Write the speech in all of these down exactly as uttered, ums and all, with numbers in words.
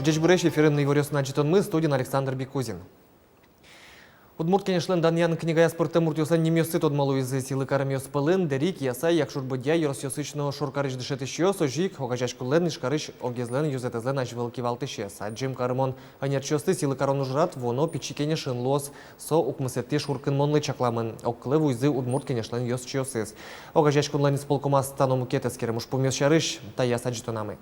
Ӟечбуресь! Эфирын иворъёсын адӟытонмы, студиын Александр Бикузин. Удмурт Кенешлэн Данъян книгаяз пыртэм муртъёслэн нимъёссы тодмо луизы. Сӥлы каремъёс пӧлын Дэри, Киясай, Якшур-Бӧдья ёросъёсысь но шоркарысь дышетӥсьёс, озьы ик огазеяськонлэн Ижкарысь огезлэн ёзэтэзлэн азьвыл кивалтӥсез. Адӟем карымон ӧнерчиосты Сӥлы карон ужрад вуоно пичи кенешын луоз. Со укмысэтӥ шуркынмонлы чакламын. Огкылэ вуизы Удмурт Кенешлэн ёзчиосыз. Огазеяськонлэн исполкомаз та но мукет эскерем ужпумъёс сярысь таяз адӟытонамы.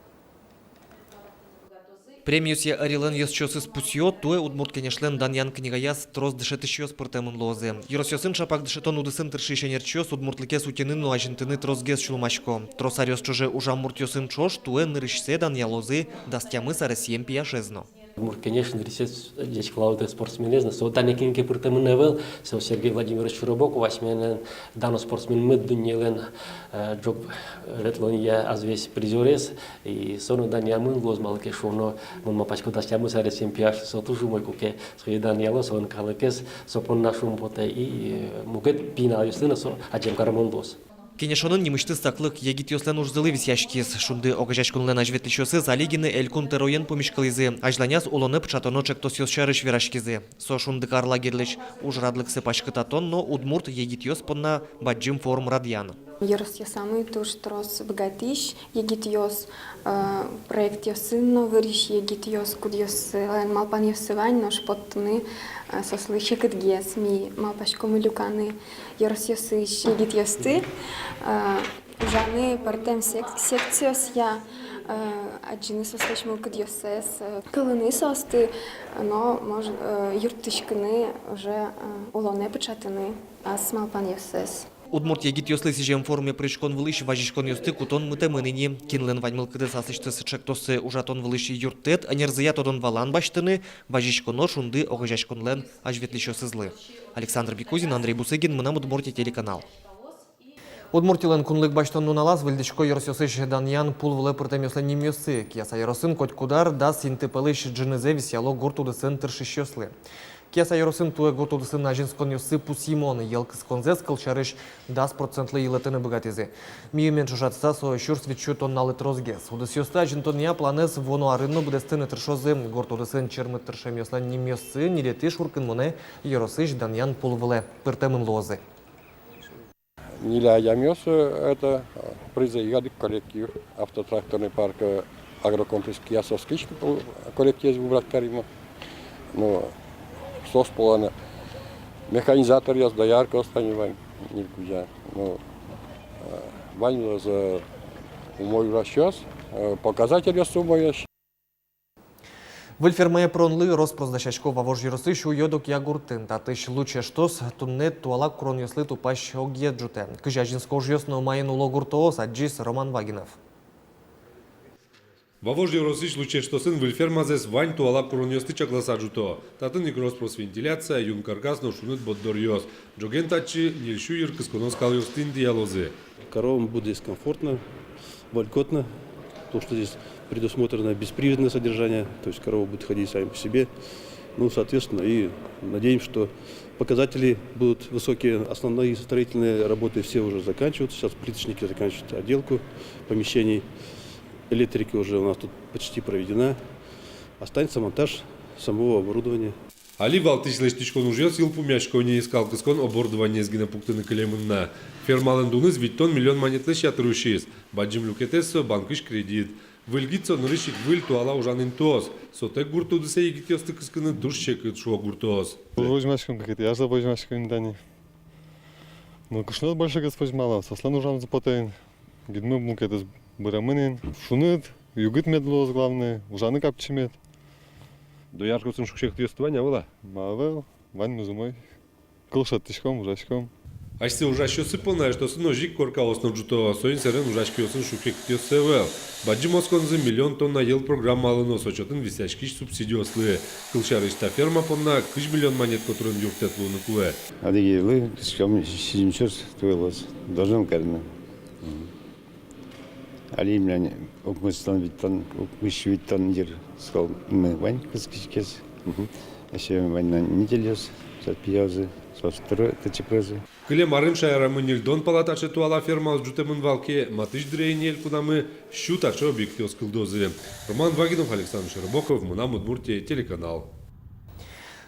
Премиосъя ӧрилэн ёзчиосыз пусъё: туэ Удмурт Кенешлэн Данъян книгаяз трос дышетӥсьёс пыртэмын луозы. Ёросъёсын шапак дышетон удысын тыршись ӧнерчиос удмуртлыкез утьыны но азинтыны тросгес сюлмасько. Трос аръёс ӵоже ужам муртъёсын ӵош туэ нырысьсэ данъялозы дас тямыс аресъем пияшез но. Удмурт Кенеш нырысьсэ ӟечкылалоз спортсменэз но. Со данъян книга пыртэмын ӧвӧл, со Сергей Владимирович Широбоков, асьмелэн дано спортсменмы, дуннелэн, э, ӝог ветлонъя азвесь призёрез. И со но данъямын луоз, малы ке шуоно, мон малпасько, дас тямыс аресъем пияш со туж умой, куке сое данъяло, солэн калыкез со понна шумпотэ, и, э, мукет пиналъёслы но со адӟем карымон луоз. Кенешонын нимысьтыз саклык егитъёслэн ужзылы висъяськиз. «Шунды» огазеяськонлэн азьветлӥсьёсыз али гинэ Элькун тӧроен пумиськылӥзы. Азьланяз улонэ пыӵатоно ӵектосъёс сярысь вераськизы. Со «Шундыкар» лагерьлэсь ужрадлыксэ паськытатон но удмурт егитъёс понна бадӟым форум радъян. Ёросъёсамы туж трос быгатӥсь егитъёс, э, проектъёсын но вырись егитъёс, кудъёсызлэн малпанъёссы вань, нош поттыны, э, соослы секытгес. Ми малпаськомы люканы ёросъёсысь егитъёсты, э, ужаны пӧртэм сек-, секциосъя, э, адӟыны соослэсь мылкыдъёссэс, э, кылыны соосты, но, мож-, э, юрттӥськыны уже, э, улонэ пыӵатыны ас малпанъёссэс. Удмурт егитъёслы сӥзем форуме пыриськон вылысь вазиськонъёсты кутон мытэмын ини. Кинлэн вань мылкыдыз асьсэлэсь ӵектоссэ ужатон вылысь юрттэт, ӧнерзыя тодон-валан басьтыны, вазиськоно «Шунды» огазеяськонлэн азьветлӥсьёсызлы. Александр Бикузин, Андрей Бусыгин, «Мынам Удмуртие» телеканал. Удмуртилэн кунлык басьтон нуналаз выльдӥсько ёросъёсысь данъян пул вылэ пыртэмъёслэн нимъёссы. Кияса ёросын котькуд ар дас инты пӧлысь ӝынызэ висъяло гурт удысын тыршисьёслы. Кияса ёросын туэ гурт удысын азинсконъёссы пусйымон. Йӧл кысконзэс, кылсярысь, дас процентлы йылэтыны быгатӥзы. Миымен ӵошатыса, со сюрс витьсю тонналы тросгес. Удысъёсты азинтонъя планэз вуоно арын но быдэстыны тыршозы. Гурт удысын чермыт тыршемъёслэн нимъёссы ньылетӥ шуркынмонэ ёросысь данъян пул вылэ пыртэмын луозы. Ньыль адямиос, э, это, э, призэ, одӥг коллектив, автотракторный парк, э, агрокомплекс Киясовскысь, э, коллективез выбрать каримы. Ну, соос пӧлын механизаторъёс, дояркаос тани вань ньыль кузя. Ну, э, ваньмыз, э, умой ужасьёс, э, показательёссы умоесь. Выль фермае пыронлы рос-прос дасясько Вавож ёросысь Уё-Докъя гуртын. Татысь луч эштос туннэ туала куронъёслы тупась огъет ӝутэ. Кызьы азинско ужъёс но маин уло гуртоос, адӟиз Роман Вагинов. Вавож ёросысь луч эштосын выль фермазэс вань туала куронъёсты чакласа ӝуто. Татын ик рос-прос вентиляция, юн каргас но шуныт борддоръёс. Ӝоген татчы ньыльсю йыр кысконо скалъёсты интыялозы. Коровам будет здесь комфортно, вольготно, потому что здесь предусмотрено бесприводное содержание, то есть коровы будут ходить сами по себе. Ну, соответственно, и надеемся, что показатели будут высокие. Основные строительные работы все уже заканчиваются. Сейчас плиточники заканчивают отделку помещений. Электрика уже у нас тут почти проведена. Останется монтаж самого оборудования. Али валтӥсь лэсьтӥськон ужъёс йылпумъясько ни, скал кыскон оборудованиез гинэ пуктыны кылемын на. Фермалэн дуныз витьтон миллион манетлэсь ятыр усиз. Бадӟым люкетэз со — банкысь кредит. Выль гид со нырысь ик выль туала ужан интыос. Сотэк гурт удысэ егитъёсты кыскыны туж секыт, шуо гуртоос. Возьмаськом кыкетӥяз, возьмаськом ини тани. Ну, кышноос большойгес возьмало, соослэн ужамзы потэ ини. Гидмы мукетыз быремын ини. Шуныт, югыт мед луоз, главное, ужаны капчи мед. Дояркаосын шуг-секытъёсты вань-а, ӧвӧл-а? Ма ӧвӧл, ваньмыз умой. Кыл шедьтӥськом, ужаськом. Асьсэ ужасьёссы понна эштосын озьы ик коркаос но ӝуто. Соин сэрен ужась киосын шуг-секытъёссы ӧвӧл. Бадӟым осконзы миллион тонна йӧл программалы но, со чотын висъяськись субсидиослы. Кылсярысь, та ферма понна кызь миллион манет котырын юрттэт луыны кулэ. Одӥг йӧлы кыском сизьым сюрс туэ луоз, должен карыны. Мгм. Али милям укмыстон витьтон, укмыс сю витьтон йыр скалмы вань кыскиськиз. Мгм. Эшшо вань на нительёс, сад пияозы, Соос тыро ТЧП-зы. Кылем арын шаерамы ньыльдон пала таӵе туала фермаос ӝутэмын вал ке, матысь дыре ини элькунамы сю таӵе объектъёс кылдозы. Роман Вагинов, Александр Широбоков, «Мынам Удмуртие» телеканал.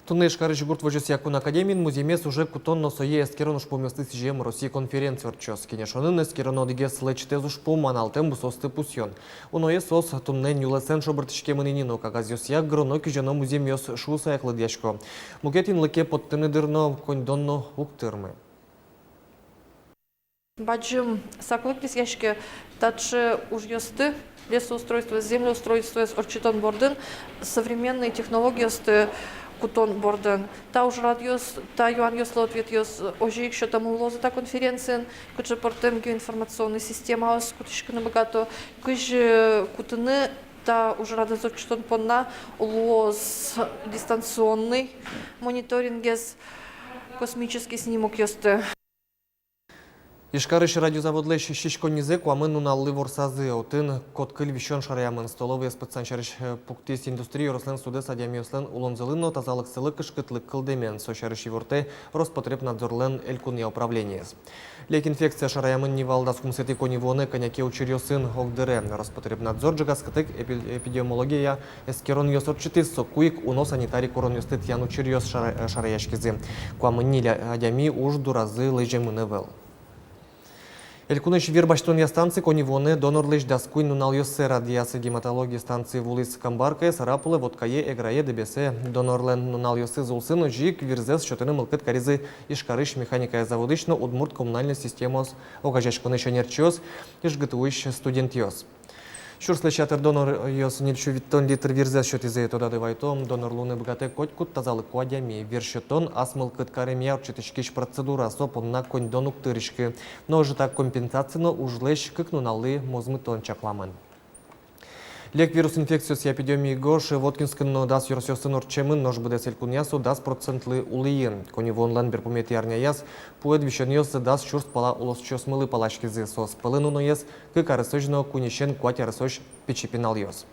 Туннэ Ижкарысь гурт возёсъя кун академиын музъемез уже кутон но сое эскерон ужпумъёсты сӥзем Россия конференция ортчоз. Кенешонын эскероно одӥгез лэчытэз ужпум — аналтэм бусыосты пусъён. Уноез соос туннэ нюлэсэн шобыртӥськемын ини, но кагазъёсъя гыроно-кизёно музъемъёс шуыса ик лыдъясько. Мукет инлыке поттыны, дыр, но коньдон но уг тырмы. Бадӟым саклык висъяське таӵе ужъёсты, лесоустройствоез, землеустройствоез ортчытон бордын, современной технологиосты кутон бордын. Та ужрадъёс, та юанъёслы ответъёс озьы ик сётэмын луозы та конференциын, кыӵе пӧртэм геоинформационной системаос кутӥськыны быгато, кызьы кутыны та ужрадэз ортчытон понна луоз дистанционной мониторингез, космической снимокъёсты. Ижкарысь радиозаводлэсь сиськоннизэ куамын нуналлы ворсазы. Отын кот-кыль висён шараямын. Столовойез пытсан сярысь, э, пуктӥсь индустрия ёрослэн судэз адямиослэн улонзылы но тазалыксылы кышкытлык кылдэмен. Со сярысь ивортэ Роспотребнадзорлэн элькунъя управлениез. Лек инфекция шараямын ни вал дас укмысэтӥ коньывуонэ кӧня ке учыръёсын огдыре. Роспотребнадзор ӝегатскытэк эпи-, эпидемиология эскеронъёс ортчытӥз, соку ик уно санитарий куронъёсты тӥян учыръёс шара-, шараяськизы. Куамын ньыль адями уж дуразы лэземын ӧвӧл. Элькунысь вир басьтонъя станци коньывуонэ донорлэсь дас куинь нуналъёссэ радъяз. Гематология станци вуылӥз Камбаркае, Сарапулэ, Воткае, Эграе, Дэбесе. Донорлэн нуналъёсыз улсын озьы ик вирзэс сётыны мылкыд каризы Ижкарысь механикая заводысь но «Удмурт коммунальной системаос» огазеяськонысь ӧнерчиос, ИжГТУысь студентъёс. Сюрслэсь ятыр доноръёс ньыль сю витьтон литр вирзэс сётӥзы. Тодады вайытом, донор луыны быгатэ котькуд тазалыко адями. Вир сётон ас мылкыд каремъя ортчытӥськись процедура, со понна коньдон уг тыриськы. Но ӧжытак компенсация но ужлэсь кык нуналлы мозмытон чакламын. Лек вирус инфекциосъя эпидемия ик нош Воткинскын но дас ёросъёсын ортчемын, нош быдэс элькунъя со дас процентлы улӥын. Коньывуонлэн берпуметӥ арняяз пуэд висёнъёс дас сюрс пала улосчиосмылы паласькизы, соос пӧлын уноез кык аресозь но куиньысен куать аресозь пичи пиналъёс.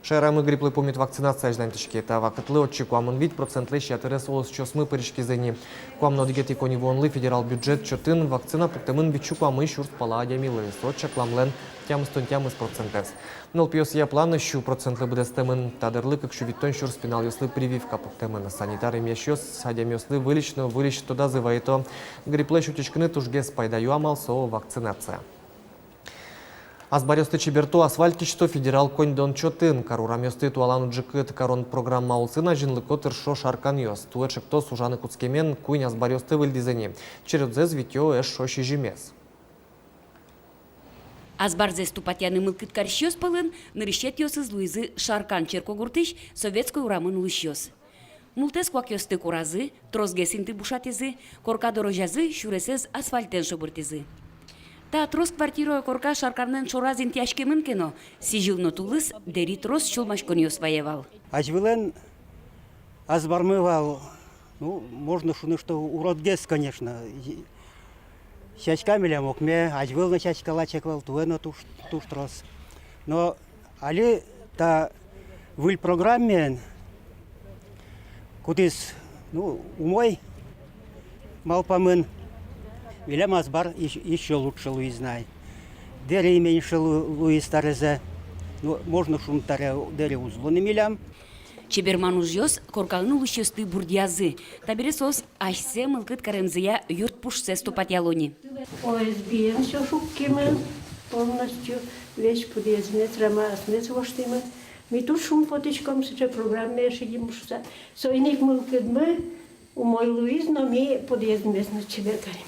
Шаерамы грипплы пумит вакцинация азьланьтӥське. Та вакытлы отчы куамын вить процентлэсь ятырез улосчиосмы пыриськизы ни. Куамын одӥгетӥ коньывуонлы федерал бюджет чотын вакцина пуктэмын вить сю куамын сюрс пала адямилы, со чакламлэн тямыстон тямыс процентэз. Нылпиосъя план сю процентлы быдэстэмын, та дырлы кык сю витьтон сюрс пиналъёслы прививка пуктэмын. Санитар эмъясьёс адямиослы выльысь но выльысь тодазы вайыто: грипплэсь утиськыны тужгес пайдаё амал — со вакцинация. Азбаръёсты чеберто, асфальт кисьто федерал коньдон чотын. Кар урамъёсты туалан уджыкыт карон программа улсын азинлыко тыршо Шарканъёс. Туэ ӵектос ужаны кутскемен куинь азбаръёсты выльдӥзы ни. Чередзэс витё эшшо сизьымез. Азбарзэс тупатъяны мылкыд карисьёс пӧлын нырысетӥосыз луизы Шаркан черкогуртысь Советской урамын улӥсьёс. Мултэс куакъёсты куразы, тросгес инты бушатӥзы, корка дорозязы сюресэз асфальтэн шобыртӥзы. Та трос квартираё корка Шарканлэн шораз интыяськемын ке но, сӥзьыл но тулыс дэри трос сюлмаськонъёс вае вал. Азьвылэн азбармы вал, ну, можно шуыны, что уродгес, конечно. И сяська милям окме, азьвыл но сяська лачак вал, туэ но туж, туж трос. Но али та выль программаен, кудӥз, ну, умой, малпамын, милям азбар ещё, ещё лучше луиз на ай. Дэри меньше лу-, луиз тарезэ. Ну, можно шуыны, таре дэри уз луы ни милям. Чеберман ужъёс коркаын улӥсьёсты бурдъязы. Табере соос асьсэ мылкыд каремзыя юрт пушсэс тупатъяло ни. О С Б-ен всё шуккимы полностью, весь подъездмес, рамаосмес воштӥмы. Ми туж шумпотӥськом сыӵе программае шедим шуыса. Соин ик мылкыдмы умой луиз, но ми подъездмес но чебер карим.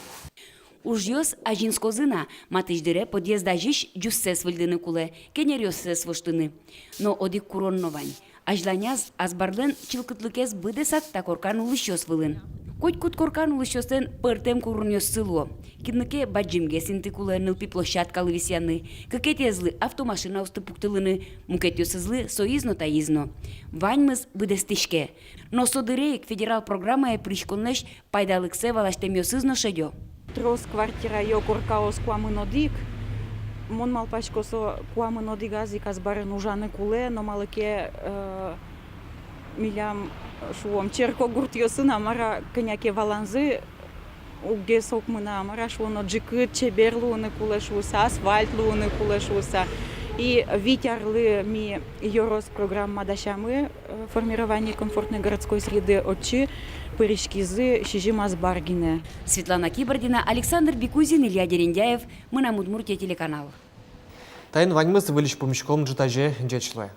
Ужъёс азинскозы на, матысь дыре подъезд азьысь ӟуссэс выльдыны кулэ, кенеръёссэс воштыны. Но одӥг курон но вань. Азьланяз азбарлэн чылкытлыкез быдэсак та коркан улӥсьёс вылын. Котькуд коркан улӥсьёслэн пӧртэм куронъёссы луо. Кинлы ке бадӟымгес инты кулэ нылпи площадкалы висъяны, кыкетӥезлы автомашинаосты пуктылыны, мукетъёсызлы соиз но, таиз но. Ваньмыз быдэстӥське. Но со дыре ик федерал программае пыриськонлэсь пайдалыксэ валасьтэмъёсыз но шедё. Трос квартираё коркаос куамын одӥг. Мон малпасько, со куамын одӥгаз ик азбарын ужаны кулэ, но малы ке, э, Милям, шуом, черкогуртъёсын, а мар-а, кӧня ке валанзы уггес ог мына, а мар-а, шуом, но ӝикыт, чебер луыны кулэ шуыса, асфальт луыны кулэ шуыса. И вить арлы ми ёрос программа дасямы, э, формирование комфортной городской среды, отчы пыриськизы сизьым азбар гинэ. Светлана Кибардина, Александр Бикузин, Илья Дерендяев, «Мынам Удмуртие» телеканал. Таин ваньмыз. Выльысь пумиськом ӝытазе. Ӟеч луэ.